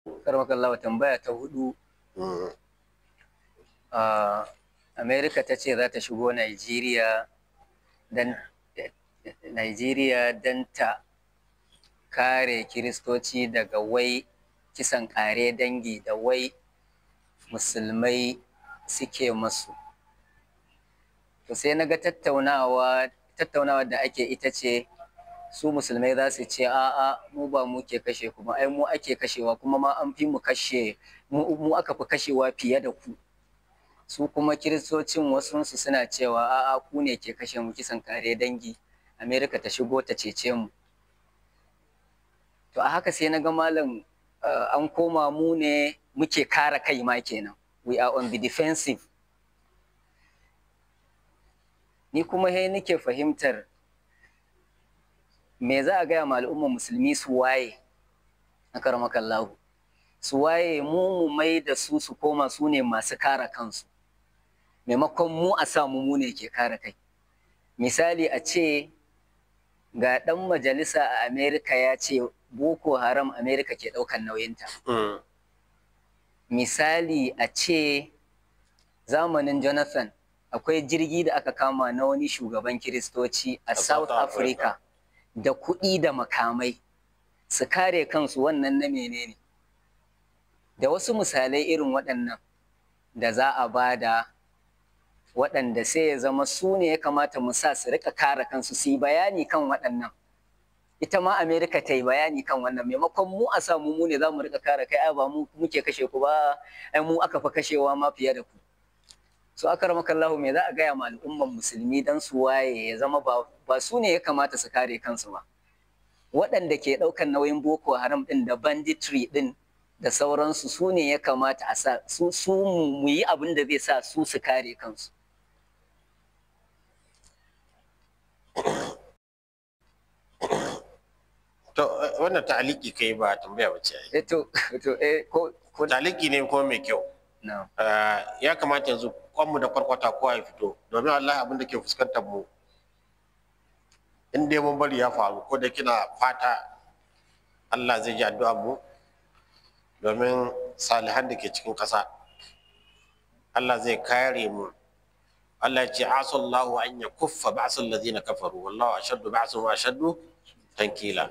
Karmakallahu, tambaya ta hudu. America ta ce za ta shigo Nigeria dan Nigeria dan ta kare Kiristoci daga wai kisan kare dangi da wai musulmai suke masu. To sai na ga tattaunawa da ake ita ce su musulmai za su ce a'a, mu ba mu ke kashe kuma ai mu ake kashewa, kuma ma an fi mu kashe mu aka fi kashewa fiye da ku. Su kuma Kiristocin wasunsu suna cewa a'a, ku ne ke kashe mu kisan kare dangi, Amerika ta shigo ta cece mu. To a haka sai na ga malam, an koma mu ne muke kare kai ma kenan, we are on the defensive. Ni kuma sai nake fahimtar me za a gaya ma al'ummar musulmi su waye, akaramakallahu, su waye, mu mai da su su koma su ne masu kare kansu, maimakon mu a sa mu ne ke kare kai. Misali, a ce ga ɗan majalisa a Amerika ya ce Boko Haram Amerika ke ɗaukan nauyinta. Misali, a ce zamanin Jonathan akwai jirgi da aka kama na wani shugaban Kiristoci a South Africa da kuɗi da makamai su kare kansu, wannan na menene? Da wasu misalai irin waɗannan da za a bada, waɗanda sai ya zama su ne ya kamata mu sa su rika kare kansu, su yi bayani kan waɗannan. Ita ma Amerika ta yi bayani kan wannan, maimakon mu a sa mu ne za mu rika kare kai, ai ba mu muke kashe ku ba, ai mu aka fi kashewa ma fiye da ku. So akramakallahu, me za a gaya ma al'umman musulmi dan su waye, ya zama ba su ne ya kamata su kare kansu ba? Waɗanda ke ɗaukan nauyin Boko Haram ɗin da banditry ɗin da sauransu, su ne ya kamata a sa su mu yi abin da zai sa su su kare kansu. To wannan ta'aliki kai ba tambaya ba ce. To ko Ta'aliki ne kuma mai kyau. Na'am. Ya kamata yanzu kwanmu da kwarkwata kowa ya fito, domin Allah abin da ke fuskantar mu in dai mun bari ya faru, ko da kina fata Allah zai ji addu'a mu, domin salihan da ke cikin ƙasa Allah zai kare mu. Allah ya ce asallahu an yakuffa ba'sal ladina kafaru wallahu ashaddu ba'san wa ashaddu tankila.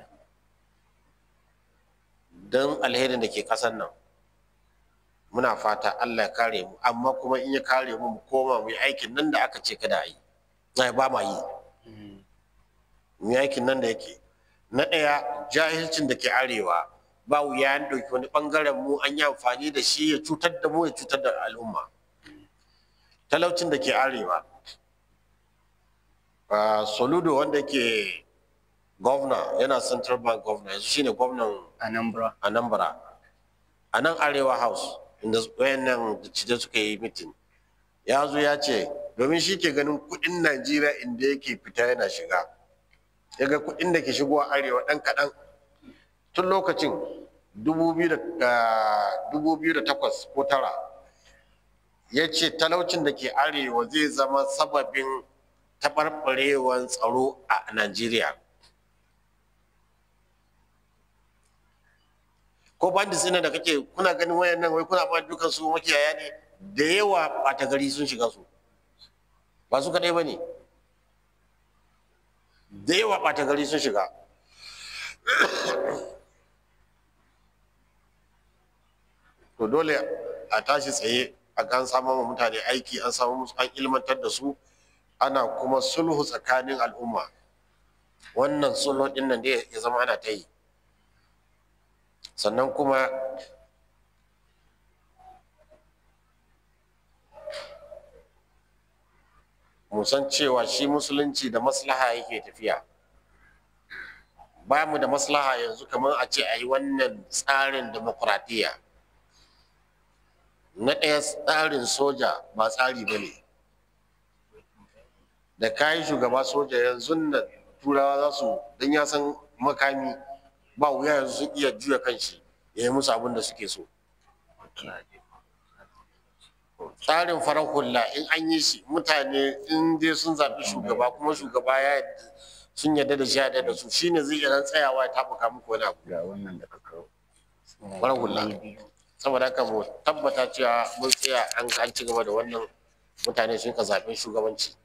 Dan alherin da ke ƙasar nan muna fata Allah ya kare mu, amma kuma in ya kare mu, mu koma mu yi aikin nan da aka ce kada a yi, na ba ma yi, mu yi aikin nan da yake na ɗaya, jahilcin da ke arewa ba wuya an ɗauki wani ɓangaren mu an yi amfani da shi ya cutar da mu, ya cutar da al'umma. Talaucin da ke arewa, Soludo wanda ke gwamna, yana Central Bank gwamna, yanzu shine gwamnan Anambra. Anambra, a nan Arewa House inda wayannan dattijai suka yi meeting, ya zo ya ce domin shi ke ganin kudin Najeriya inda yake fita yana shiga, ya ga kudin da ke shigowa arewa dan kaɗan. Tun lokacin 2008 ko tara, ya ce talaucin da ke arewa zai zama sababin taɓarɓarewar tsaro a Najeriya. Ko bandits ɗin da kake kuna ganin wayannan, wai kuna ma dukan su makiyaya ne, da yawa ɓata gari sun shiga su, ba su kaɗai ba ne, da yawa ɓata gari sun shiga. To dole a tashi tsaye a ga an samar wa mutane aiki, an samu musu, an ilmantar da su, ana kuma sulhu tsakanin al'umma. Wannan sulhu ɗin nan dai ya zama ana ta yi. Sannan kuma mu san cewa shi musulunci da maslaha yake tafiya. Ba mu da maslaha yanzu kamar a ce a yi wannan tsarin demokuraɗiyya. Na ɗaya, tsarin soja ba tsari ba ne. Da kayi shugaba soja yanzu nan, Turawa za su, don ya san makami, ba wuya yanzu sun iya juya kanshi ya yi musu abin da suke so. Tsarin farar hula in an yi shi, mutane in dai sun zaɓi shugaba, kuma shugaba ya sun yarda da shi, ya yarda da su, shine zai iya tsayawa ya taɓuka muku wani abu. Ga wannan da ka kawo. Farar hula. Saboda haka mu tabbata cewa mun tsaya an ci gaba da wannan, mutane sun ka zaɓen shugabanci.